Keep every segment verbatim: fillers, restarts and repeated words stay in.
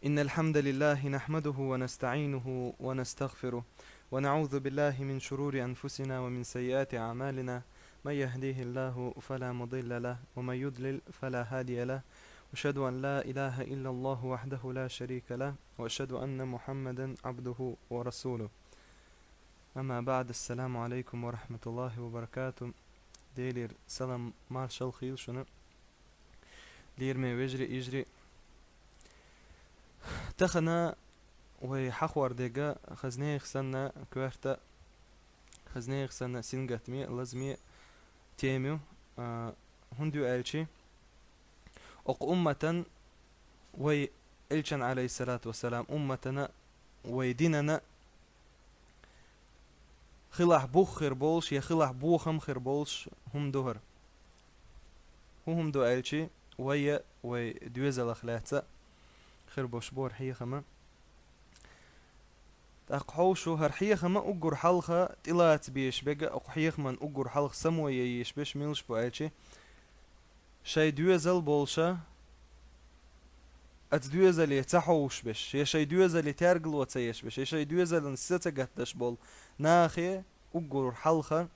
إن الحمد لله نحمده ونستعينه ونستغفره، ونعوذ بالله من شرور أنفسنا ومن سيئات أعمالنا. من يهديه الله فلا مضل له، ومن يضلل فلا هادي له. أشهد أن لا إله إلا الله وحده لا شريك له، وأشهد أن محمدا عبده ورسوله. أما بعد، السلام عليكم ورحمة الله وبركاته. Делера салам, маршал хийла шуна, лераме вежарий, йижарий. Тахан вай хьахор дерг хаза нехан санна коьрта, хаза нехан санна сингаттаме, лазаме тема ю, а, хӀунда ю аьлча, оцу умматан, вай Элчан, Ӏалайхиссалату вассалам, умматана, вай динана хилахь бух хир болуш я хилахь бохам хир болуш хӀума ду хӀара. ХӀун хӀума ду аьлча, вай я вай доьзалах лаьцна хир болуш бу хӀара хьехам. ТӀаккха хьовсу, хӀара хьехам уггар хьалха тӀелаца безаш берг, оцу хьехаман уггар хьалха само ян езаш берш милаш бу аьлча, шайн доьзал болуша, оцу доьзале ца хьовсуш берш, я шайн доьзале тергало ца еш берш, я шайн доьзалан са ца гатдеш болу нахе уггар хьалха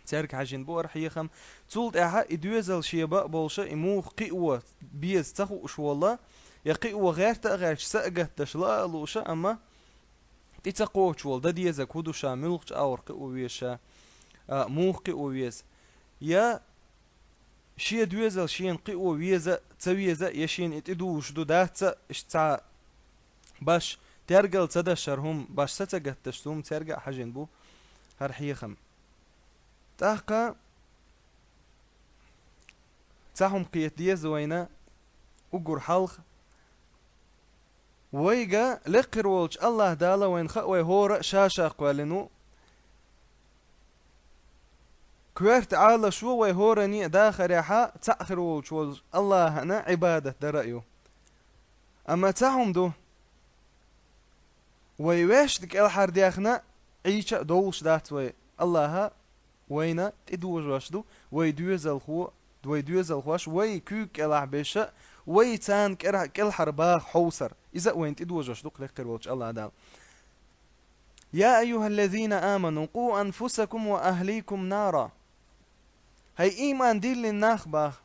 цаьрга хьаьжжина бу хӀара хьехам. Цул тӀаьхьа и доьзал шен бан болуша, и муха кхио беза ца хууш волу, я кхио гӀерта а гӀерташ, са а гатдеш лаа а лууша, амма тӀе ца кхочуш волу, дан дезарг хӀун ду ша, муьлхачу агӀор кхио веза ша, а, муха кхио веза. Я шен доьзал шена кхио веза а, ца веза а, я шена и тӀедужуш ду, дац а, иштта цхьа баш тергал ца деш хӀара хӀума, баш са ца гатдеш хӀума, цаьрга а хьаьжжина бу хӀара хьехам. ТӀаккха цхьа хӀума кхета деза вайна уггар хьалха. Вайга лекха хир волчу АллахӀ Дала вайна хаа, вай хӀора а ша-ша кхоьллина ву. Коьрта Ӏалашо вай хӀоранне а дахарехьа цхьаъ хир волчу волчу АллахӀана Ӏибадат дара а ю. Амма цхьа хӀума ду, вай ваьшна кӀелхьардаьхна Ӏийча а довлуш дац вай. АллахӀа вайна тӀедожош ду вай доьзалхо, вай доьзалхош вай куьйга кӀелахь беша, вай царна кӀера-, кӀелхьарбаха хьовсар. Иза а вайна тӀедожош ду лекха хир волчу АллахӀ Дала. يا أيها الذين آمنوا قوا أنفسكم وأهليكم نارا. ХӀай ийман диллина нах, баха.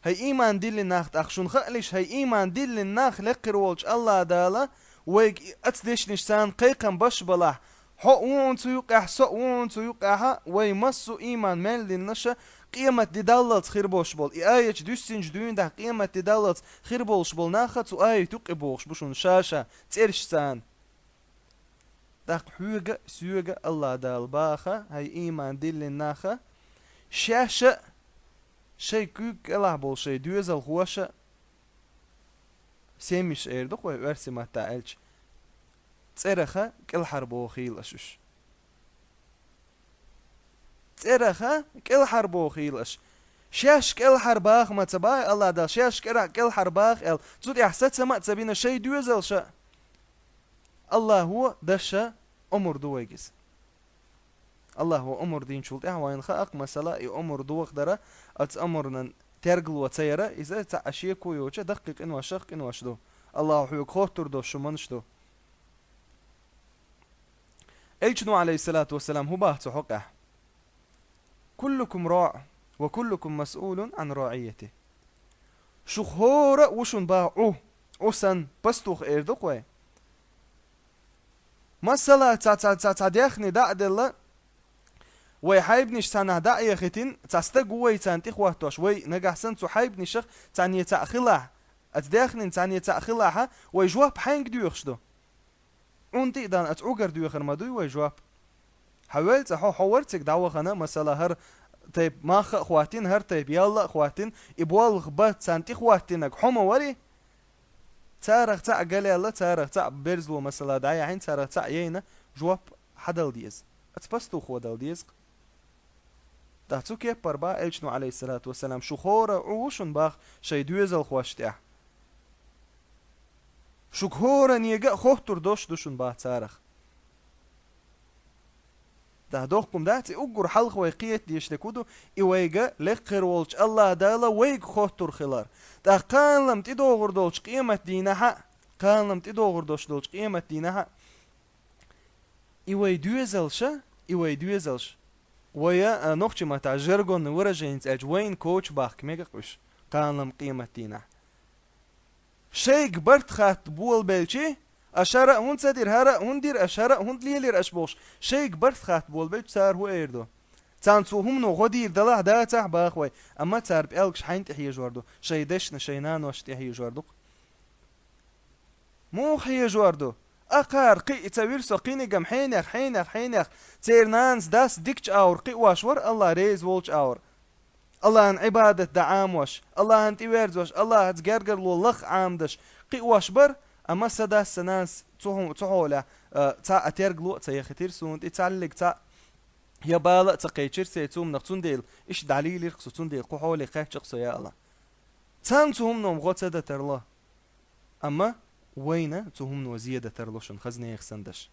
ХӀай ийман диллина нах, тӀаккха шуна хаалаш, хӀай ийман диллина нах, лекха хир волчу АллахӀ Дала вайга и оцу дешнаш царна кхайкхам беш балахь, хьо а ву хьуна цу юккъехь, со а ву хьуна цу юккъехьа, вай массо а ийман мел диллинаша, къематде даллалц хир болуш болу. И аят дуьссинчу дуьйна тӀехь къематде даллалц хир болуш болу наха цу аят юккъе бохуш бу шуна ша-ша, цӀераш царна. ТӀаккха хьоьга а, соьга а АллахӀ Дала баха, хӀай ийман диллина наха, шаьш а, шайн куьйга кӀелахь болу шайн доьзалхоша, семьяш эр ду-кх вай оьрсийн маттахь аьлча, цӀераха кӀелхьарбохийла аша уьш. ЦӀераха кӀелхьарбохийла аша. Шаьш кӀелхьарбаха ма ца боху АллахӀ Дала, шаьш кӀера-, кӀелхьарбаха аьлла, цу тӀехь сацам а ца бина шайн доьзалша. АллахӀо дашша омра ду вайга иза. АллахӀо омра динчул тӀаьхьа вайна хаьа-кх, масала, и омра дохадар, оцу омранан тергало ца яр, иза цхьа а шеко йоцуш даккхий къиношах къинош ду. АллахӀо хьоьга хоттур долуш хӀуманаш ду. Элчано, Ӏалайхиссалату вассалам, хӀун баха цу хьокъехь? كلكم راع وكلكم مسؤول عن رعيته. Шух хӀора а ву шуна баха Ӏу, Ӏу санна, пастух эр ду-кх вай. Масала, цхьа, цхьа, цхьа, цхьа даьхни дӀа а делла, вай хьайбанаш цхьанхьа дӀа а яхийтина, цхьа стаг ву вай царна тӀехӀоттош, вай нагахь санна цу хьайбанашах цхьанне цхьаъ хилахь, оцу даьхнина цхьанне цхьаъ хилахьа, вай жоп хьаьнга доьхуш ду? Ӏуна тӀе а дан, оцу Ӏугар доьхар ма дуй вай жоп? Хьан велла цӀа хьо, хьо вара цига дӀавахана, масала, хӀара тайпа мах а хӀоттийна, хӀара тайпа ял а хӀоттийна, и болх бан царна тӀехӀоттийнарг хьо ма варий? Царах цхьаъ галаьлла, царах цхьаъ берзало, масала, дӀаяьхьна, царах цхьаъ яйна, жоп хьан дала деза? Оцу пастухо дала деза-кх. ТӀаккха цу кеппара баха Элчано, Ӏалайхиссалату вассалам, шух хӀора а Ӏу ву шуна баха шайн доьзалхошна тӀехь. Шуьга хӀораннега а хоттур долуш ду шуна баха царах. ТӀаккха дохкум дац, и уггар хьалха вай кхета дезаш дерг хӀун ду, и вайга лекхар волча АллахӀ Дала вайга хоттур хилар. ТӀаккха кханалам тӀедогӀур долча къематдийнахьа, кханалам тӀедогӀур долча къематдийнахьа, и вай доьзалша, и вай доьзалша. Вай, а, нохчий маттахь жаргонный выраженец аьлча, вайна кочабахка мега-кх уьш, кханалам къематдийнахьа. Шайга барт хатта болабелча, аша хӀара а хӀунда ца дира, хӀара а хӀунда дира, аша хӀара а хӀунда лелира аша бохуш, шайга барт хатта болабелча, цара хӀун эр ду? Царна цу хӀумано гӀо дийр далахь, дацахь, баха вай, амма цара пӀелгаш хьайна тӀехьежор ду, шайн дешна, шайн наношна тӀехьежор ду-кх. Муха хьежор ду? Акхар кхиъ ца вира со, кхинигам хьенех, хьенех, хьенех. Церан нанас, дас дикача агӀор кхиош вара, АллахӀ реза волча агӀор. АллахӀан Ӏибадат дан Ӏамош, АллахӀан тӀеверзош, АллахӀаца гергарло лаха Ӏамадеш кхиош бара, амма са дас, са нанас цу хьу-, цу хьолехь, а, цхьа а тергало а ца яхийтира суна тӀе, цхьаллиг цхьа а я бала а ца кхечира сайн цу хӀуманах, цундела иштта дӀалелира-кх со, цундела кху хьоле кхаьчна-кх со, я АллахӀ. Царна цу хӀумано-м гӀо ца дан тарло. Амма вайна цу хӀумано зе дан тарло шуна, хаза нехан санна даш.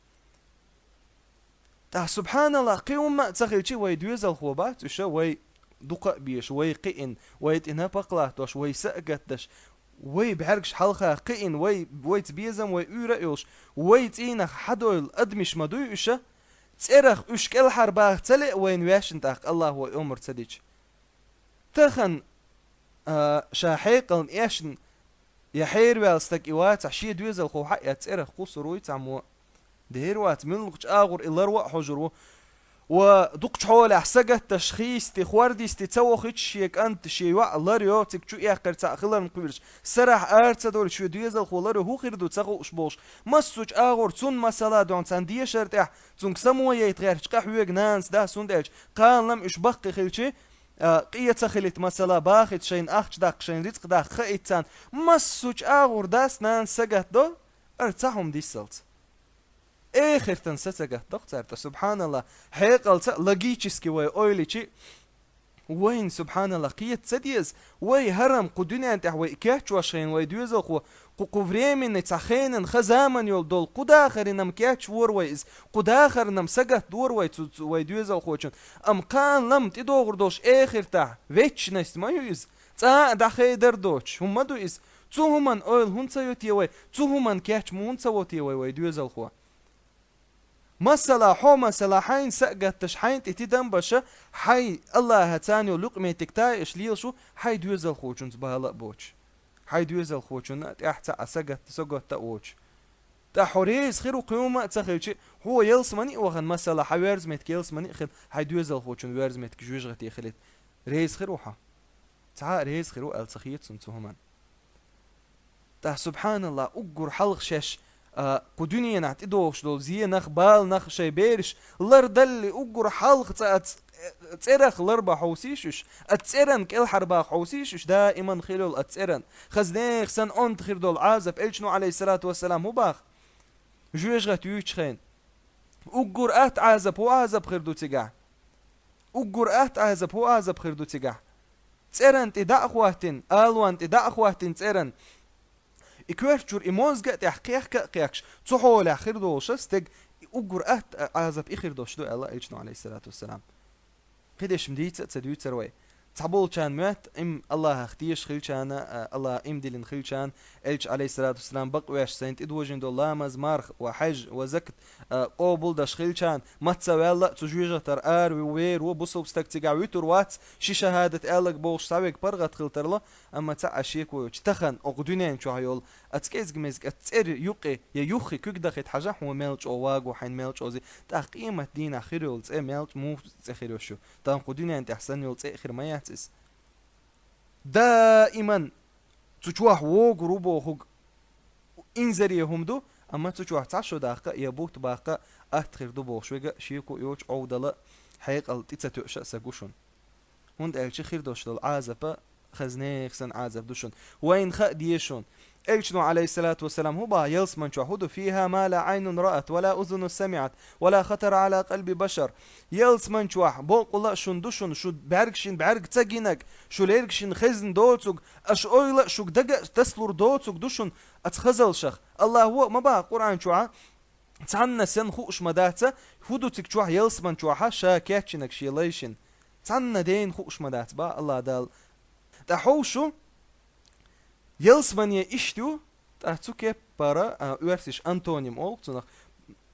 ТӀаккха, субхьаналлахӀ, кхин хӀумма а ца хилча, вай доьзалхо бац уьш, вай дукха а беша, вай кхиъна, вай тӀе напакъ латтош, вай са а гатдеш, вай бӀаьргаш хьалха кхиъна, вай, вайца безам, вай уьйр а йолуш, вай цӀийнах хьадовла адамаш ма дуй уьш, цӀерах уьш кӀелхьарбаха ца лаьа вайна ваьшна, тӀаккха АллахӀа вай омра ца дича. Тахана, а, ша хьекъална эшна я хьераваьлла стаг и вацахь, шен доьзалхо хьаэцна цӀерах кхуссур вуй цхьаммо а. Дера вац, муьлххачу агӀор и ларво а хьожур ву. Ва дукхачу хьолехь сагатдеш, хийсте, хӀордисте ца вохуьйтуш шен кӀант, шен йоӀ ларйо, цига чу эккхар цхьаъ хиларна кхоьруш, сарахь ара ца довлуш шен доьзалхо ларйо, хӀун хир ду ца хууш болуш. Массочу агӀор цунна масала дохьун цхьана дешар тӀехь, цунга самояйта гӀерташ къахьоьгу нанас, дас, хӀунда аьлча кханалам уьш баккхий хилча, а, къе ца хилийта масала, бахийта шайна ахча даккха, шайна рицкъ даккха хаийта царна, массочу агӀор дас, нанас сагатдо, ара цхьа хӀума диссалц. Эхартан са ца гатдо-кх цара тӀе, субхьаналлахӀ, хьекъалца а, логически вай ойла йича, вайна, субхьаналлахӀ, кхета ца деза, вай хӀара-м кху дуьнен тӀехь вай кечвеш хилла вай доьзалхо, кху, кху временный цхьа хенан ха заман йолу долу кху дахарна-м кечвора вай иза, кху дахарна-м сагатдора вай цу, цу вай доьзалхочун, амма кханалам тӀедогӀур долуш эхартахь, вечность ма ю иза, цкъа а дӀахедар доцуш хӀума ма ду иза. Цу хӀуманна ойла хӀунда ца йо те вай, цу хӀуманна кечма хӀунда ца во те вай вай доьзалхо? Масала, хьо масала, хьайна са а гатдеш, хьайна тӀе тидам беш, хьайн АллахӀа царна йолу юкъаметтиг тайаш лелаш ву, хьайн доьзалхочуьнца бала а боцуш, хьайн доьзалхочунна а тӀехь цхьа а сагатта, сагатта а воцуш. ТӀаккха хьо реза хир ву кхин хӀумма а ца хилча, хьо ялсамани а вахана, масала, хьан верза меттиг ялсамани а хила, хьайн доьзалхочун верза меттиг жоьжахате хилийта. Реза хир ву хьо? Цхьа а реза хир ву аьлла ца хета суна цу хӀуманна. ТӀаккха, субхьаналлахӀ, уггар хьалха шаьш, а, кху дуьненахь тӀедогӀуш долу зенах, баланах шайн бераш лардалле, уггар хьалха цкъа а ц-, цӀерах ларбан хьовсийша уьш, а цӀеран кӀелхьарбаха хьовсийша уьш, даиман хир йолу а цӀеран. Хаза нехан санна онда хир долу Ӏазап, Элчано, Ӏалайхиссалату вассалам, хӀун боху жоьжахати юьйцучу хенахь? Уггар атта Ӏазап хӀун Ӏазап хир ду цигахь? Уггар атта Ӏазап хӀун Ӏазап хир ду цигахь? ЦӀеран тӀе дӀа а хӀоттийна, алонна тӀе дӀа а хӀоттийна цӀеран, и коьрта чуьра и мозга а тӀехь кхехка а кхехкаш, цу хьолехь хир долуш стеган, и уггар атта Ӏазап и хир долуш ду, аьлла Элчано, Ӏалайхиссалату вассалам. Кхидерш-м дийца а ца дуьйцура вай. Цхьаболчарна моьтту, им АллахӀах тешаш хилчарна, а, АллахӀа им диллина хилчарна, Элча, Ӏалайхиссалату вассалам, бакъвеш, сайна тӀедожийна долу ламаз, марха ва хьаьж ва закат, а, къобалдеш хилчарна, мацца а ваьлла а цу жоьжахатара ара ву-, вер ву, бусалба стаг цигахь вуьтур вац, ши шахӀадат аьлларг бохуш цхьаверг паргӀат хила тарло, амма цхьа а шеко йоцуш, тахана окху дуьнен чохь йолу оцу кӀезиг-мезиг, оцу цӀера юккъе я юххе куьг дахийта хьажахь, хьуна мел чӀогӀа ваго, хьайна мел чӀогӀа зи. ТӀаккха къематдийнахь хир йолу цӀе мел чӀ-, муха цӀе хир йолуш ю? Тахана кху дуьнен тӀехь санна йолу цӀе а хир ма яц иза. Даиман цу чохь вогур ву бохург инзаре хӀума ду, амма цу чохь цхьа шо даккха а, я бутт баккха а атта хир ду бохуш верг а шеко а йоцуш, Ӏовдала а, хьекъал тӀе ца тоьуш а стаг ву шуна. ХӀунда аьлча хир долуш долу Ӏазап а хаза нехан санна Ӏазап ду шуна. Вайна хаа деза шуна. Элчано, Ӏалайхиссалату вассалам, хӀун боху ялсаман чохь, хӀун ду: «فيها ما لا عين رأت ولا أذن سمعت ولا خطر على قلب بشر». Ялсаман чохь боккъала а шуна ду шуна, шу бӀаьргашна бӀаьрг ца гинарг, шу лергашна хезна доцург, аша ойла а шуьга дага а тасалур доцург ду шуна оцу хазалшах. АллахӀа а ма боху Къуръан чохь: цхьанна сен хууш ма дац, фу ду цига чохь ялсаман чохьа ша кечйинарг шен лайшна. Цхьанна дена хууш ма дац, бах Аллах Дала. Ткъа хьовшу, ялсамане иштта ю, ткъа цу кеппара, а, оьрсаша антоним олу цунах,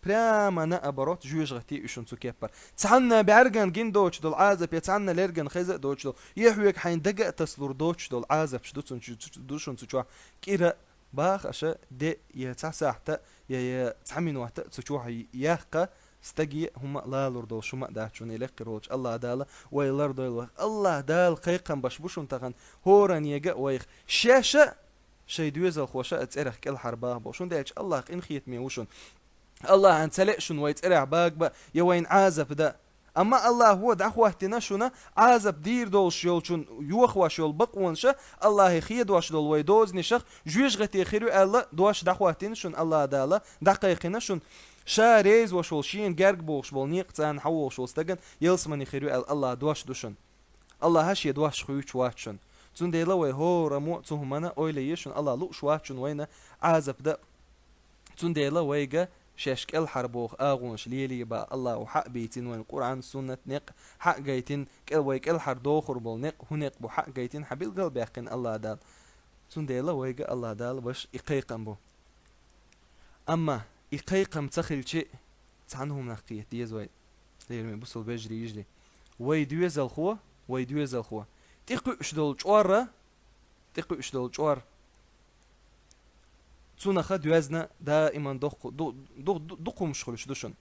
прямо наоборот, жоьжахати ю шуна цу кеппара. Цхьанна бӀаьргана гина доцуш долу Ӏазап, я цхьанна лергана хеза а доцуш долу, я хьоьга хьайна дага а тасалур доцуш долу Ӏазапаш ду цунна чу-, ду шуна цу чохь. КӀира баха аша де я цхьа сахьта, я, я цхьа минота цу чохь яккха, стаге хӀума а лалур долуш хӀума а дац шуна, и лекхира волчу Аллах Дала вай лардойла вайх. Аллах Дала кхайкхам беш бу шуна тахана, хӀораннега а вайх. Шаьш а, шайн доьзалхоша а цӀерах кӀелхьарбаха боху шуна, делча Аллах къинхетаме ву шуна. Аллахьан ца леа шуна вай цӀерах бага бан, я вайна Ӏазап дан. Амма Аллахо дӀахӀоттийна шуна Ӏазап дийр долуш йолчун йохош йолу бакъонаша, Аллахе хедош долу вай дозанашах жоьжахати хир ю аьлла, дош дӀахӀоттийна шуна Аллах Дала, дӀакхайкхина шуна. Ша реза вош волу, шена герга бохуш болу некъа царна хьан вохуш волу стагана ялсамани хир ю аьлла, Аллах дош ду шуна. Аллаха шен дош хуьйцуш вац шуна. Цундела вай хӀораммо а цу хӀуманна ойла е шуна, Аллах лууш вац шуна вайна Ӏазап дан. Цундела вайга шаьш кӀелхьарбоху агӀонаш лелийба Аллахо, хьа а бийцина вайна Къуръан, суннат, некъ хьа а гайтина, кӀел-, вай кӀелхьардохур болу некъ, хӀун некъ бу хьа а гайтина, хьа билгал а баьккхина Аллах Дала. Цундела вайга Аллах Дала беш и кхайкхам бу. Амма и кхайкхам ца хилчи, цхьана хӀуманах кхета деза вай, лераме бусул вежарий, йижарий. Вай доьзалхо, вай доьзалхо, тӀекхуьуш долу чкъор, тӀекхуьуш долу чкъор, цунаха доьзна даиман дукха, ду-, ду-, ду-, дукха хӀумаш хуьлуш ду шуна.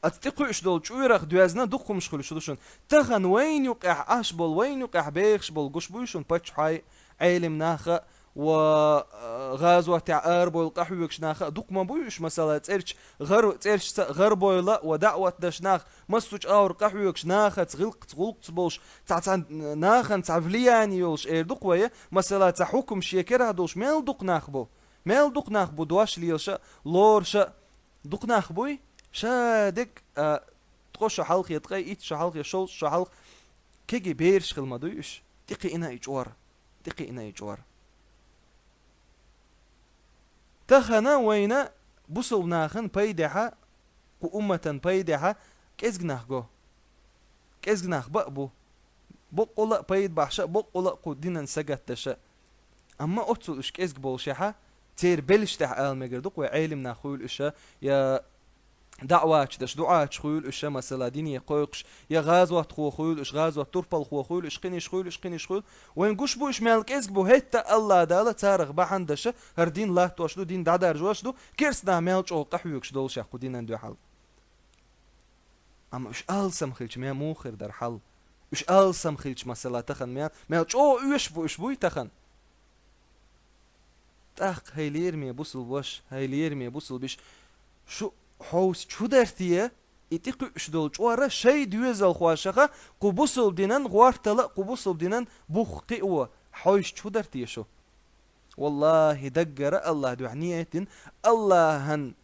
Оцу тӀекхуьуш долу чкъорах доьзна дукха хӀумаш хуьлуш ду шуна. Тахана вайна юкъехь Ӏаш болу, вайна юкъехь бехаш болу гуш буй шуна паччахьой, Ӏелим наха а, ва, а, гӀазотехь арабойла къахьоьгуш наха а дукха ма буй уьш, масала, цӀерч гӀар-, цӀерчца гӀарабойла ва даӀват даш нах, массо а чкъор къахьоьгуш нахаца, гӀиллакхца, гӀуллакхца болуш, цхьа-цхьа нахана цхьа влияние йолуш эр ду-кх вай, масала, цхьа хьукум шен керахь долуш мел дукха нах бу. Мел дукха нах бу дош лелаш а, лоруш а. Дукха нах буй, ша дерг, а, ткъо шо хьалхе, ткъе итт шо хьалхе, шовзткъа шо хьалха, кегий бераш хила ма дуй уьш, тӀекхиъна и чкъор, тӀекхиъна и чкъор. Тахана вайна бусулба нахана пайдехьа, кху умматан пайдехьа кӀезиг нах го. КӀезиг нах бан а бу. Боккъала а пайда бахьаш а, боккъала а кху динан сагатдаш а. Амма оццул уьш кӀезиг болушехьа, церан белшаш тӀехь ала мегар ду-кх вай, Ӏелим нах хуьйла уьш, я даӀваташ даш, дуӀаташ хуьйла уьш, масала, дине кхойкхуш, я гӀазотхо хуьйла уьш, гӀазот турпалхо хуьйла уьш, кхиниш хуьйла уьш, кхиниш хуьйла. Вайн гуш бу уьш мел кӀезиг бу, хӀетта Аллах Дала царах бахьана даш, хӀара дин латтош ду, дин дӀадаржош ду, керстанах мел чӀогӀа къахьоьгуш долушехь кху динан дуьхьал. Амма уьш алсам хилча, мел муха хир дара хьал? Уьш алсам хилча, масала, тахана мел, мел чӀогӀа оьшуш бу уьш буй тахана? ТӀаккха, хӀай лераме бусулба ваша, хӀай лераме бусулба йиша, шу хьовса чу дара те, и тӀекхуьуш долу чкъор шайн доьзалхошаха кху бусулба динан гӀортала а, кху бусулба динан бух кхио хьовса чу дара те шу? Валлахи, даггара Аллах дуьхьа ниет дина, Аллахьан,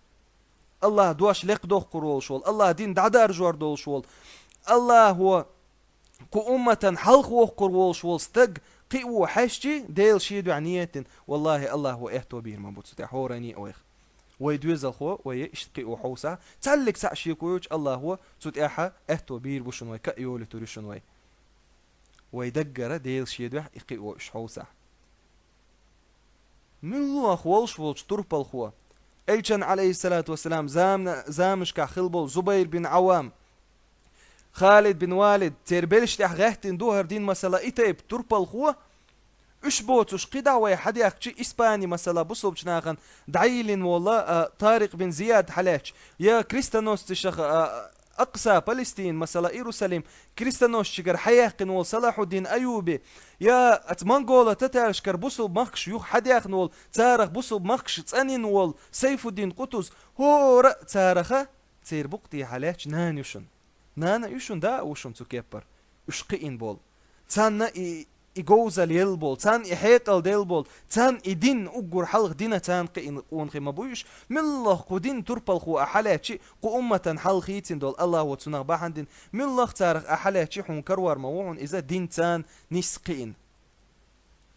Аллах дош лекхдоккхур волуш волу, Аллах дин дӀадаржор долуш волу, Аллахо кху умматан хьалха воккхур волуш волу стаг кхио хьаьжчи, Дела шен дуьхьа ниет дина, валлахи, Аллахо аьтто бийр ма бу цу тӀехь хӀоранне а вайх. Вай доьзалхо вай иштта кхио хьовсахь, цхьаллиг цхьаъ шеко йоцуш Аллахо цу тӀехьа аьтто бийр бу шуна, вай кхаъ йолуьйтур ю шуна вай. Вай даггара Дела шен дуьхьа и кхио уьш хьовсахь. Муьлхха волуш волчу турпалхо, Элчан, алейхиссалату вассалам, замна-, заманашкахь хилла болу Зубайр бин Ӏаввам, Халид бин Валид, церан белшаш тӀехь гӀаьттина ду хӀара дин, масала, и тайпа турпалхо, уьш боцуш кхидӀа вай хьадаьхкичи, Испани, масала, бусулбачу нахана дӀайиллина волу, а, Тарикъ бин Зияд хьалаьцча, я крестоносцашах, а, Акса, Палестина, масала, Иерусалим, крестоносцашкара хьаяьккхина волу Салахьуддин Аюби, я оцу монголо-татаршкара бусулба махкаш юха хьадаьхна волу, царах бусулба махкаш цӀанйина волу Сайфуддин Къутуз, хӀора а цараха, церан букъ тӀехьа лаьтташ нана ю шуна. Нана а ю шуна, да а ву шуна цу кеппара. Уьш кхиъна болу. Царна и, и говзалла елла болу, царна и хьекъал делла болу, царна и дин уггар хьалха дина царна кхиъна къонахий ма буй уьш. Муьлхха кху дин турпалхо а хьалаьцчи, кху умматан хьал хийцина долу Аллахо цунах бахьана дина, муьлхха царах а хьалаьцчи, хьуна карор ма ву хьуна иза, дин царна нисса кхиъна.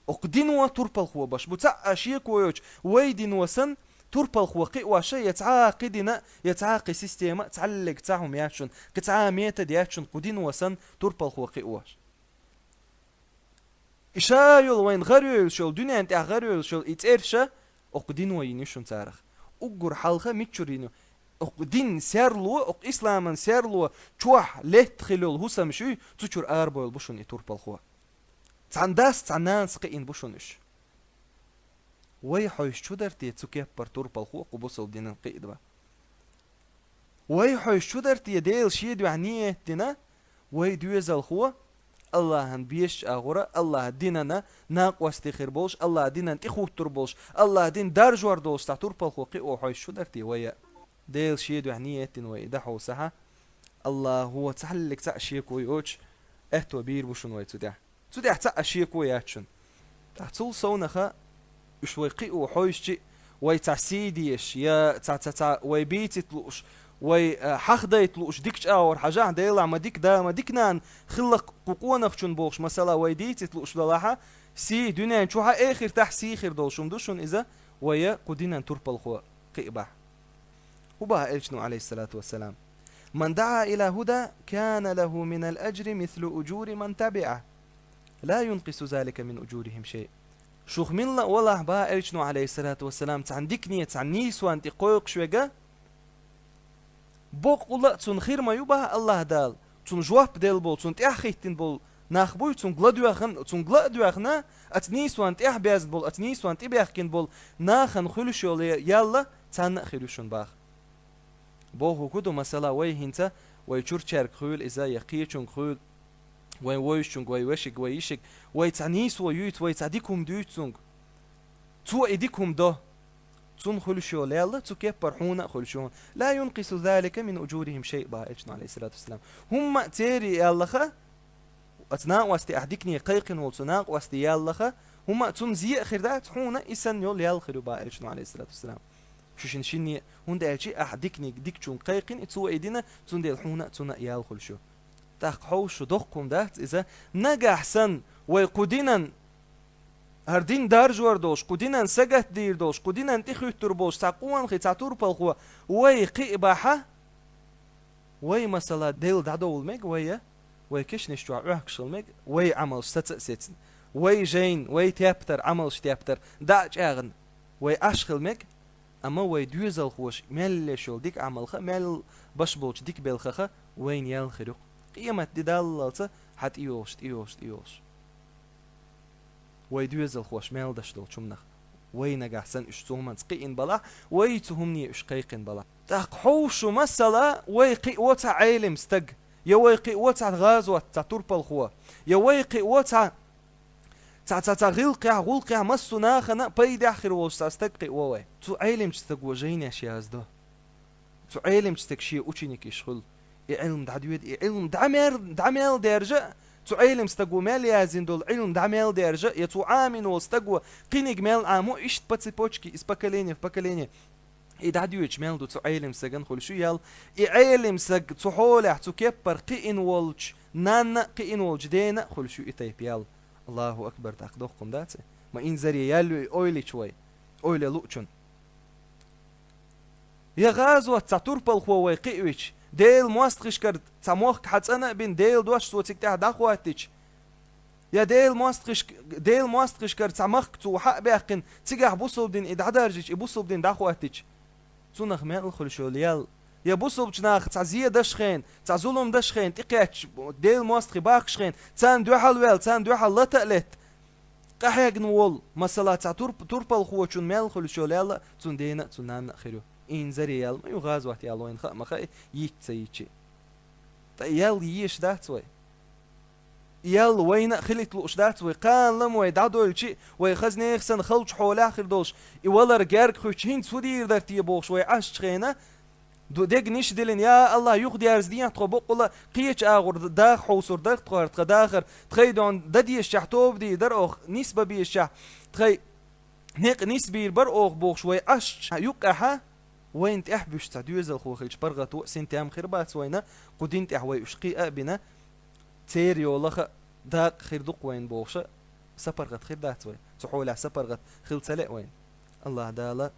Окху дино турпалхо баш бу, цхьаъ а шеко йоцуш, вай дино санна, турпалхо кхиош, я цхьа а кхы дин, я цхьа а кхы система, цхьаллиг цхьа хӀума яц шун, кхы цхьа а метод яц шун кху дино санна турпалхо кхиош. И ша йолу вайн гӀарвевллаш йолу, дуьнен тӀехь гӀарвевллаш йолу и цӀераш, окху дино йина ю шун царах. Уггар хьалха миччур йина ю? Окху дин серло, окху исламан серло чохь летта хила йолу хӀусамаш юй, цу чуьра арабевлла бу шуна и турпалхо. Цхьана дас, цхьана нанас кхиъна бу шуна уьш. Вай хьовсуш ду дара те цу кеппара турпалхо кху бусалба динан кхиъна бан? Вай хьовсуш ду дара те Дела шен дуьхьа ниет дина, вай доьзалхо, Аллахьан безачу агӀора, Аллахьан динана накъостий хир болуш, Аллахьан динан тӀехуттур болуш, Аллахьан дин даржор долуш цхьа турпалхо кхио хьовсуш ду дара те вай а? Дела шен дуьхьа ниет дина вай и дӀахьовсахь, Аллахьо цхьаллиг цхьа а шеко йоцуш, аьтто бийр бу шуна вай цу тӀехь. Цу тӀехь цхьа а шеко яц шуна. Ткъа цул совнаха уьш вай кхио хьовсучи, вай цхьа сий дезаш, я цхьа, цхьа, цхьа вай бийцийта лууш, вай, а, хьахдайта лууш дикачу агӀор хьажахь, Делахь ма дика да, ма дика нана хилла кху къонахчун бохуш, масала, вай дийцийта лууш далахьа, сий дуьнен чохь а, эхартахь сий хир долуш хӀума ду шуна иза, вай а кху динан турпалхо кхиъна бахь. ХӀун боху элчано, Ӏалайхиссалату вассалам? «Ман даӀа иля хӀуда, кана лахӀу минал аджри мислу уджури ман табиӀа, ла юнкъису залика мин уджурихӀим шай». Шух милла а валахь, боху элчано, Ӏалайхиссалату вассалам, цхьана дикане, цхьана нийсонна тӀе кхойкхуш верг, боккъала а цунна хир ма ю боху Аллахь Дала, цунна жоп делла болу, цунна тӀаьхьахӀиттина болу нах буй, цуьнга ладоьгӀна, цуьнга ла а доьгӀна, оцу нийсонна тӀаьхьабаьзна болу, оцу нийсонна тӀебаьхкина болу нахана хуьлуш йолу ял царна а хир ю шуна боху. Бохург хӀун ду, масала, вай хӀинца, вай чуьрачаьрга хуьлу иза, я кхечуьнга хуьлу, вайн вовшашчуьнга, вай вешиг, вай йишиг, вай цхьа нийсо юьйцу, вай цхьа дика хӀума дуьйцу цуьнга. Цо и дика хӀума до. Цунна хуьлуш йолу ял цу кеппара хьуна а хуьлуш ю. «Ла юнкъису залика мин уджурихӀим шай», боху элчано, Ӏалайхиссалату вассалам. ХӀумма а церан яллаха, оцу накъостий ахь дикане кхайкхина волу цу накъостий яллаха, хӀумма а цунна зе а хир дац, хьуна и санна йолу ял хир ю боху элчано, Ӏалайхиссалату вассалам. Шу шина шинне, хӀунда аьлча ахь диканиг дикачуьнга кхайкхина, и цо и дина, цундела хьуна а цунна а ял хуьлуш ю. ТӀаккха хьовсуш ду, доккха хӀума дац иза, нагахь санна вай кху динан, хӀара дин даржор долуш, кху динан сагатдийр долуш, кху динан тӀехуьттур болуш цхьа къонахий, цхьа турпалхо вай кхиъна бахьа, вай, масала, Делла дӀадовла мега вай, вай кешнаш чохь Ӏохкуш хила мега, вай Ӏамалш саца а сецна, вай жайна, вай тептар, Ӏамалш тептар дӀа а чӀагӀна, вай Ӏаш хила мега, амма вай доьзалхоша мел еш йолу дика Ӏамалха, мел беш болчу дика белхаха вайна ял хир ю-кх. Къематде даллалца хьан тӀейогӀуш, тӀейогӀуш, тӀейогӀуш. Вай доьзалхоша мел деш долчу хӀуманах. Вай нагахь санна уьш цу хӀуманца кхиъна балахь, вай цу хӀумане уьш кхайкхина балахь. ТӀаккха хьовсуш ду, масала, вай кхио цхьа Ӏелим стаг, я вай кхио цхьа гӀазот, цхьа турпалхо, я вай кхио цхьа, цхьа, цхьа, цхьа гӀиллакхехь, гӀуллакхехь массо а нахана пайдехь хир волуш цхьа стаг кхио вай. Цу Ӏелимчу стаго жайнаш яздо. Цу Ӏелимчу стаг шен ученикаш хуьлу. И Ӏилма дӀадоьду, и Ӏилма дӀа мел, дӀа мел даьржа а, цу Ӏелим стаго мел яздина долу Ӏилма дӀа мел даьржа а, я цо Ӏамийна волу стаго кхиниг мел Ӏамо, иштта по цепочке, из поколения в поколение. И дӀадоьдуш мел ду цу Ӏелим стагана хуьлуш ю ял. И Ӏелим стаг цу хьолехь, цу кеппара кхиъна волчу нанна а, кхиъна волчу дена а хуьлуш ю и тайпа ял. Аллаху акбар, тӀаккха доккха хӀума дац и? Ма инзаре ял ю и ойла йича вай, ойла луучун. Я гӀазот цхьа турпалхо вай кхиъвича, Делан мостагӀашкара цхьа мохк хьан цӀана а бина, Делан дош цо цига тӀехь дӀахӀоттича, я Делан мостагӀашк-, Делан мостагӀашкара цхьа махка цо хьа а баьккхина, цигахь бусалба дин и дӀадаржича, и бусалба дин дӀахӀоттича, цунах мел хуьлуш йолу ял. Я бусалбачу наха цхьа зе дашхена, цхьа зулам дашхена, тӀекхаьчча, Делан мостагӀий бахкашхена, царна дуьхьал ваьлла, царна дуьхьал лата а летта, къахьегна волу, масала, цхьа турп-, турпалхочун мел хуьлуш йолу ял а цуьнан дена а, цуьнан нанна а хир ю. Инзаре ял ма ю гӀазот ял, вайна хаа ма хаьа, йича ца йича. Ткъа ял езаш дац вай? Ял вайна а хилийта лууш дац вай? Кхана-м вай дӀадойлча а, вай хаза нехан санна халчу хьолехь хир долуш, и валар герга хуьттуш, хӀинца хӀун дийр дара те бохуш вай Ӏашчу хенахь, ду-, дегнаш а диллина, я Аллах, юхадерзадехьа тхо боккъала а, кхечу агӀор даха хьовсур дара тхо хӀара тхан дахар, тхайн дон дан дезачохь тоба дийр дара оха, нисбан безачохь тхайн некъ нисбийр бара оха бохуш вай Ӏашчу юккъехьа, вайна тӀаьхьа буьсуш цхьа доьзалхо хилча паргӀато а, синтем а хир бац вайна, кху дин тӀехь вай уьш кхиа а бина, церан йолаха а дакъа хир ду-кх вайна бохуша, сапаргӀат хир дац вай, цу хьолехь сапаргӀат хила ца лаьа вайна. Аллах Дала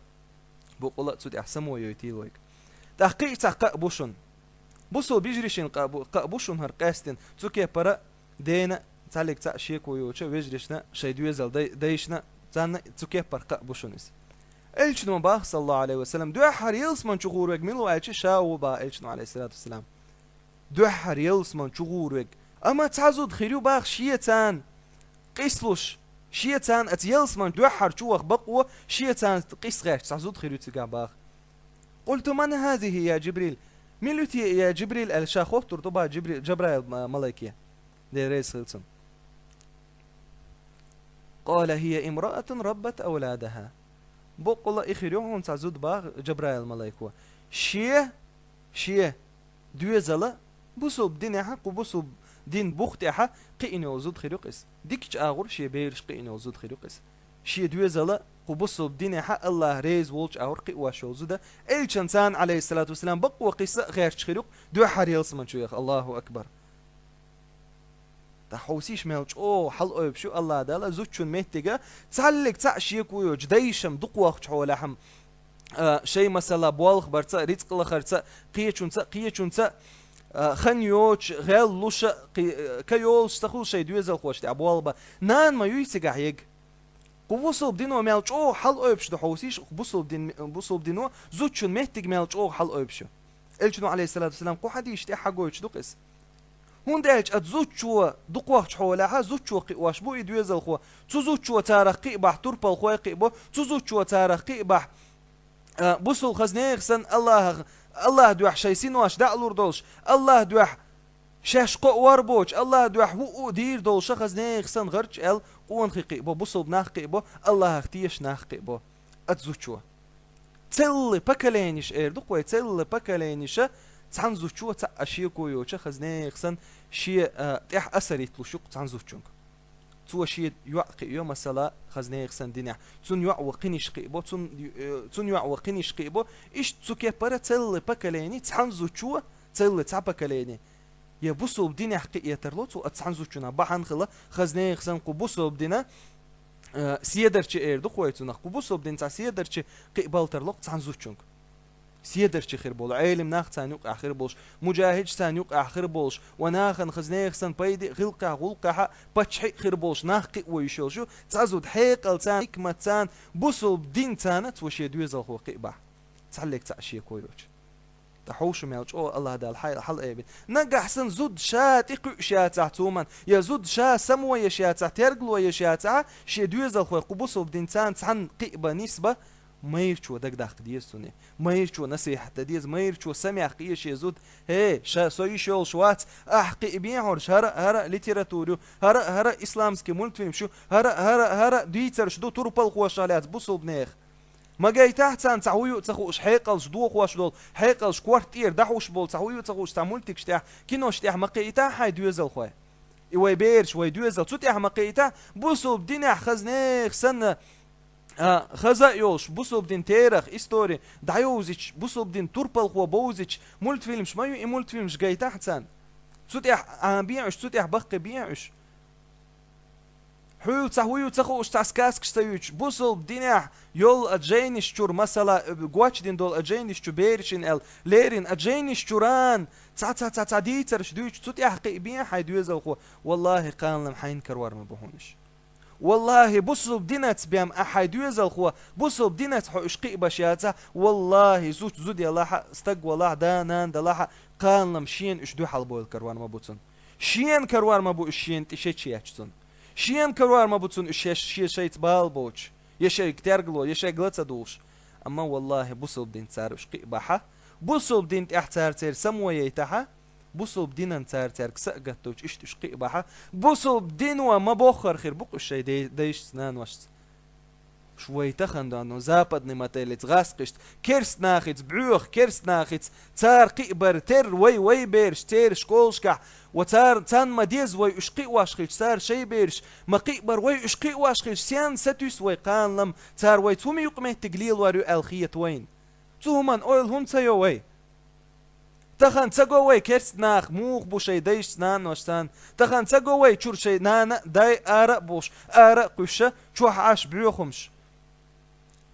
Бокъонца цу тӀехь само йойтийла вайга. ТӀаккха кхин а цхьа кхаъ бу шуна. Бусалба йижарийшна кхаъ бу, кхаъ бу шуна хӀара къаьстина. Цу кепара дена, цхьаллиг цхьа шеко йоцу вежарийшна, шайн доьзал дай-, дайшна, царна цу кепара кхаъ бу шуна иза. Элчано бах, саллаллаху Ӏалайхи ва саллам, дуьххьара ялсамани чу гӀур верг мила ву аьлча, ша ву бах Элчано, Ӏалайхиссалату вассалам. Дуьххьара ялсамани чу гӀур верг. Амма цхьа зуда хир ю бах шен царна къийсалуш. Шен царна оцу ялсамани дуьххьара чу ваха бакъо, шен царна къийса гӀерташ цхьа зуда хир ю цигахь бах. «قلت من هذه يا جبريل؟» Мила ю те, я Джибрил, аьлла ша хоттур ду бах Джибрил, Джабраил ма-, малайке. Дела реза хила цунна. «قال هي امرأة ربت أولادها». Боккъала и хир ю хьуна цхьа зуда бах Джабраил малайко. Шен, шен доьзала бусалба динехьа, кху бусалба дин бух тӀехьа кхиъна йолу зуда хир ю-кх иза. Дикачу агӀор шен бераш кхиъна йолу зуда хир ю-кх иза. Шен доьзала кху бусалба динехьа АллахӀ реза волчу агӀор кхиош йолу зуда, Элчан царна, Ӏалайхиссалату вассалам, бакъо къийса а гӀерташ хир ю-кх, дуьххьара ялсамани чу яха. Аллаху акбар! Ткъа хьовсийша мел чӀогӀа хьалаойбуш ю АллахӀ Дала зудчун меттига, цхьаллиг цхьаъ шеко йоцуш, дайшам дукхахчу хьолехьа, а, шайн масала болх барца а, рицкъ лахарца а, кхечунца а, кхечунца а, а, хан йоцуш, гӀел луш а, кхи-, а, ка йолуш ца хуьлу шайн доьзалхошна тӀехь болх бан. Нана ма юй цигахь ега. Кху бусалба дино мел чӀогӀа хьалаойбуш ду хьовсийша, кху бусалба дин-, бусалба дино зудчун меттиг мел чӀогӀа хьалаойбуш ю. Элчано, Ӏалайхиссалату вассалам, кху хьадисаш тӀехь хьагойтуш ду-кх иза. ХӀунда аьлча оцу зудчо дукхахчу хьолехьа, зудчо кхиош бу и доьзалхо. Цу зудчо царах кхиъ бахь турпалхой кхиъ бо, цу зудчо царах кхиъ бахь, а, бусалба хаза нехан санна АллахӀах, АллахӀ дуьхьа шайн синош дӀа а лур долуш, АллахӀ дуьхьа шаьш кхоъ вар боцуш, АллахӀ дуьхьа хӀуъу а дийр долуш хаза нехан санна гӀарч аьлла, къонахий кхиъ бо, бусалба нах кхиъ бо, АллахӀах теша нах кхиъ бо. Оцу зудчо. Целый поколениш эр ду-кх вай, целый поколениш цхьана зудчо цхьаъ а шеко йоцуш хаза нехан санна шен, а, тӀехь асар йитталуш ю-кх цхьана зудчуьнга. Цо шен йоӀ кхиъ йо, масала, хаза нехан санна динехь. Цунна йоӀ ван кхиниш кхиъ бо, цунна, э, цунна йоӀ ван кхиниш кхиъ бо. Иштта цу кепара целый поколени, цхьана зудчо, целый цхьа поколени. Я бусалба динехь кхиъ ян тарло цо, оцу цхьана зудчунах бахьана хила, хаза нехан санна кху бусалба дина, э, седарчи эр ду-кх вай цунах, кху бусалба дина цхьа седарчи кхиъ бала тарло-кх цхьана зудчуьнга. Седарчи хир болу, Ӏелим нах царна юкъахь хир болуш, муджахӀидаш царна юкъахь хир болуш, ва нахана хаза нехан санна пайде а, гӀиллакхехь, гӀуллакхехь а паччахье а хир болуш нах кхиъ вуьйш йолуш ю, цхьа зуда хьекъал царна, хӀикмат царна, бусалба дин царна цо шен доьзалхо кхиъ бахь. Цхьаллиг цхьаъ шеко йоцуш. Ткъа хьовша мел чӀогӀа АллахӀ Дала хьай-, хьалаайбина. Нагахь санна зуда ша тӀекхуьуш яцахь цу хӀуманна, я зуда ша само еш яцахь, тергало еш яцахь, шен доьзалхой кху бусалба дин царна цхьанна кхиъ бан нисбан, майрачо дагадаккха деза цунна. Майрачо насихьат дан деза, майрачо самехь кхе шен зуда. ХӀей, ша со йиш йолуш вац, ахь кхиъ бен хьуна, хӀара а, хӀара а литература ю, хӀара а, хӀара а исламский мультфильмаш ю, хӀара а, хӀара а, хӀара а дийцарш ду турпалхошах лаьцна бусалба нехан. Ма гайтахь царна цхьа хӀун ю а ца хууш, хьекъалш дохош долу, хьекъалш корта тӀера дӀахьуш болу, цхьа хӀун ю а ца хууш, цхьа мультикаш тӀехь, кинош тӀехь ма кхийтахь хьайн доьзалхой. И вай бераш, вай доьзал, цу тӀехь ма кхийтахь, бусалба динехь хаза нехан санна, а, хаза а йолуш, бусалба дин терах, истори дӀайовзича, бусалба дин турпалхо бовзича, мультфильмаш ма ю, и мультфильмаш гайтахь царна. Цу тӀехь Ӏан бен уьш, цу тӀехь баккхи бен уьш. Хьуьлла цхьа хӀун ю ца хууш, цхьа сказкаш ца юьйцуш, бусалба динехь йолу а жайнаш чуьра, масала, гочдина долу а жайнаш чу берашна аьлла, леррина а жайнаш чуьран, цхьа, цхьа, цхьа, цхьа дийцарш дуьйцуш, цу тӀехь кхиъ бен хьайн доьзалхо, валлахӀи, кханалам хьайна карор ма бу хьуна уьш. ВаллахӀи, бусалба динаца бен а хьайн доьзалхо, бусалба динаца хьо уьш кхиъ баш яцахь, валлахӀи, зуда, зуда ялахь а, стаг валахь а, да-нана далахь а, кханалам шена уьш дуьхьал бовла карор ма бу цунна. Шена карор ма бу уьш шена тӀе шечъетташ цунна. Шена карор ма бу цунна уьш шеш-, шен шайца бала боцуш, я шайга тергало, я шайга ла ца дугӀуш. Амма, валлахӀи, бусалба динца цара уьш кхиъ бахь а, бусалба дин тӀехь цара церан само яйтахь а, бусалба динан цара цаьрга са а гатдоцуш, иштта уьш кхиъ бахь а, бусалба дино ма боххар хир бу-кх уьш шайн дей-, дайшца, наношца. Ш-, вай тахана доно западный модельца гӀаскхишца, керст нахица, бӀоьха керст нахица, цара кхиъ бар терра вай, вай бераш, церан школашкахь, ва цара, царна ма деза вай уьш кхиош хилча, цара шайн бераш ма кхиъ бар вай уьш кхиош хилча, сенна сатуьйсу вай кханалам, цара вайца хӀума юкъаметтиг лелор ю аьлла хета вайна. Цу хӀуманна ойла хӀунда ца йо вай? Тахана ца го вай керст нах муха бу шайн дайшца, наношца царна? Тахана ца го вай чуьра шайн нана а, дай а ара а бохуш, ара а кхуьссуш, чохь Ӏаш боьхамаш?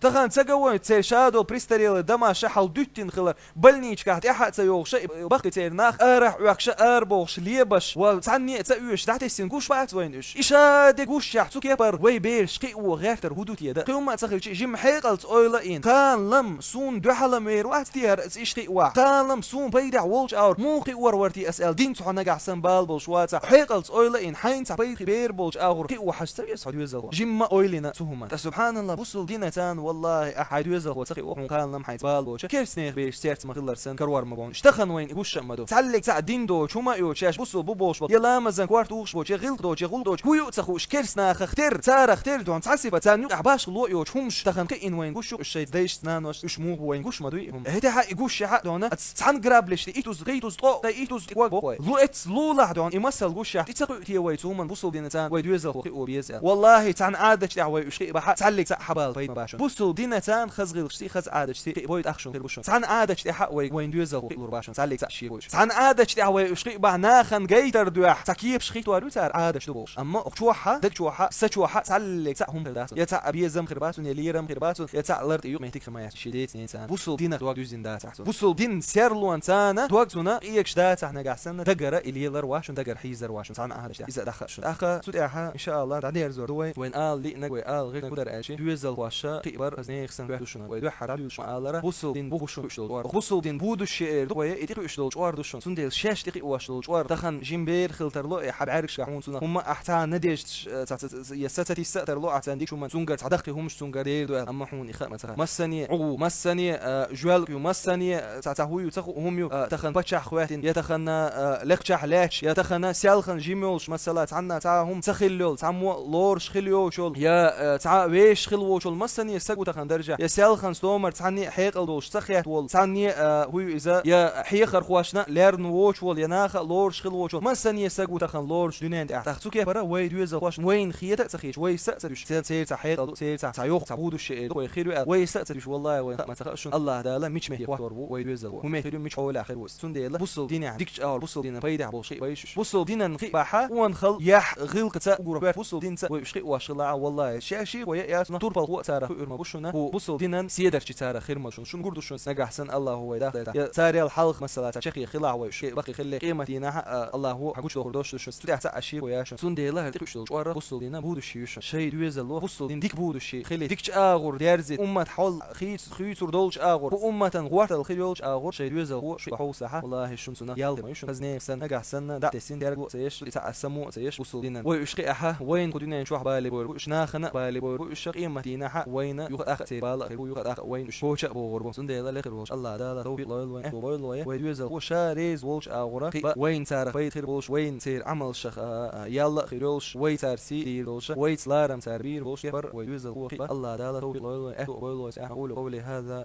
Тахан ца ган вайна церан шадолу престарелый дома ша хьалдуьттина хилар, больничкахь тӀаьхьа а ца йогӀуш, бахкий церан нах арахь Ӏохкуш, арабохуш, лебаш, ва цхьанне а ца оьшуш, дӀатесна гуш бац вайна уьш. И ша де гушшехь, цу кепара вай бераш кхио гӀертар хӀун ду те дан? Кхин хӀумма а ца хилча, жимма хьекъалца ойла а йина, кхана-лама суна дуьхьал-м вер вац те хӀара иштта кхиавахь? Кхана-лама суна пайдехь волчу агӀор муха кхиор вара те ас аьлла, динца хьо нагахь санна бала болуш вацахь, хьекъалца ойла а йина, хьайна цхьа пайда бер болчу агӀор кхио хьажа ца веза хьо доьзалхо? Жимма а ойла йина цу хӀуманна. Ткъа, субханалла, бусалба динацан, валлахӀи, ахь хьайн доьзалхо ца кхио хьуна кхана-лама хьайца бала боцуш, керстанех бераш церца ма-хиллара санна, карор ма бу хьуна. Иштта хан вайна гуш а ма ду. Цхьаллиг цхьаъ дин доцуш, хӀума а йоцуш, шаьш бусалба бу бохуш болу, я ламазан корта ухуш болчу, я гӀиллакх доцуш, я гӀуллакх доцуш, хӀун ю а ца хууш, керстанахах терра, царах терра дона цхьа сифат, царна юкъахь башха ло а йоцуш хӀумаш тахан кхиъна вайна гуш ю, уьш шайца дайшца, наношца, уьш муха бу вайна гуш ма дуй и хӀума. ХӀетахь а и гуш яхьа а дона, ас цхьана граб леш тӀе итт уз, кхин итт уз ткъо, ткъе итт уз тӀе ког боху вай. Лу эцна лулахь дона, и масал гуш яхьа, и ца кхуьу те вай цу хӀуманна, бусалба динацан вай доьзалхо кхио беза аьлла? Валлахи, цхьана Ӏадаташ тӀехь вай уьш кхиъ бахьа, цхьаллиг цхьаъ хьабала пайда ма баш шуна. Бусалба динацан хаза гӀиллакхашций, хаза Ӏадаташций кхиъ бойта ахча хир бу шуна. Цхьана Ӏадаташ тӀехь а вай вайн доьзалхо кхиъ лур баш шуна, цхьаллиг цхьаъ шен вуьйш. Цхьана Ӏадаташ тӀехь вай уьш кхиъ бахьа, нахана гайтар дуьхьа, цхьа кепаш хиттор ю цара Ӏадаташ ду бохуш. Амма оха чохь а, даг чохь а, са чохь а, цхьаллиг цхьаъ хӀума хир дац. Я цхьаъ безам хир бац, я лерам хир бац, я цхьаъ лар тӀе юкъа меттиг хир ма яц. Шен деца, неца, бусалба динах дог дуьззина дацахь цунна. Бусалба дин серлонца царна дог цунна къегаш дацахь нагахь санна, дагара и лелар ваш шуна, дагара хьийзар ваш шуна, цхьана Ӏадаташ тӀехь. Иза а дӀахаа шуна. ТӀаккха цу тӀехь, иншааллах, дӀадерзор ду вай, вайн ала лиънарг, вай ала гӀирнарг хӀун дара аьлча, доьзалхоша кхиъ бар, аса нехан сан хӀоьтту шуна. Вай дуьххьара дӀадуьйцуш ма алара, бусалба дин бу хӀу шуна кхуьуш долу чкъор. Бусалба дин будущее эр ду вай, и тӀе кхуьуш долу чкъор ду шуна. Цундела шаьш тӀе кхиош долу чкъор, тахан жима бер хила тарло, и хьан бӀаьргашкахь хьуна цунах хӀумма а ахь цхьа надеждаш, э, цхьа, цхьа, цхьа, я са ца тисса а тарло ахь царна дика хӀуманна, цунгара цхьа даккхий хӀумаш цунгара дер ду аьлла, амма хьуна и хаа ма ца хаьа. Массане а, гӀу, массане а, жоьлкъ ю, массане а, цхьа, цхьа хӀу ю, ца хуу хӀума ю, а, тахан паччахь хӀоьттина, я тахан, а, лекхачахь лаьтташ, я тахан селхан жима йолуш, масала, цхьанна цхьа хӀума ца хилла йолу, цхьаммо лоруш хила йоцуш йолу, я, а, цхьа вешаш хила воцуш йолу, массане а саг ву тахан даржехь, я селхан стомар цхьанне а хьекъал долуш ца хетта волу, цхьанне а, хӀу ю иза, я хьехархошна лерна воцуш волу, я наха а лоруш хила воцуш волу, массане а саг ву тахан лоруш дуьнен тӀехь. ТӀаккха цу кепара вай доьзалхошна вайна хета а ца хеташ, вай са а ца дуьш, церан церан цхьа хьекъал ду, церан цхьа, цхьа йоху, цхьа будущее эр ду, вай хир ю аьлла, вай са а ца дуьш, валлахӀи, вайна хаа ма ца хаьа шуна, АллахӀ Дала мича метте хӀоттор ву вай доьзалхо, хӀун метте хир ю, мича хьолехь хир ву иза. Цундела бусалба динехь дикачу агӀор, бусалба динан пайдехь болуш кхиъ бай шуьш. Бусалба динан кхиъ бахьа, къонахалла яхь, гӀиллакхца угур хӀоьтту бусалба динца вай уьш кхиъ ваш хилахь, валлахӀи, шаьш шийгахь яц, турпалхо а царах хуьур ма бу шуна, хӀу бусалба динан седарчий царах хир ма шуна. Шуна гур ду шуна, нагахь санна АллахӀа вай дахдайтахь, я царел хьалха, масала, цхьа чехе хилахь вай уьш, баккхий хиллехь, къематдийнахь а, АллахӀа хьан гучудохур долуш ду шуна. Цу тӀехь цхьаъ а шийгахь яц шуна. Цундела хӀара тӀе кхуьуш долу чкъор бусалба динан будущее ю шуна. Шайн доьзало бусалба дин дика будущее хили, дикачу агӀор дерзийта, уммат хьол хийц-, хийцур долчу агӀор, хӀу умматан гӀортал хир йолчу агӀор шайн доьзалхо шуьга хьовсахьа, валлахӀи, шуна цунах ял хир ма ю шуна. Хаза нехан санна, нагахь санна, дӀа а тесина, дерг а ца еш, и цхьа а само а ца еш, бусалба динан. Вай уьш кхиахьа, вайна кху дуьнен чохь бале бойр бу уьш, нахана а бале бойр бу уьш, къематдийнахь а вайна юха тӀаккха а церан бала а хир бу, юха тӀаккха а вайна уьш кхоча а богӀур бу. Цундела лехир волчу АллахӀ Дала тавфикъ лойла вайн, аьтто бойла вайн, вай доьзалхо ша реза волчу агӀора кхиъ ба, вайна царах пайда хир болуш, вайна церан Ӏамалшах а, а, ял а хир йолуш, вай цара сий а дийр долуш, вайца ларам цара бийр болуш, кепара вай доьзалхо кхиъ ба. АллахӀ Дала тавфикъ лойла вайн, аьтто бойла вайн. أقول قولي هذا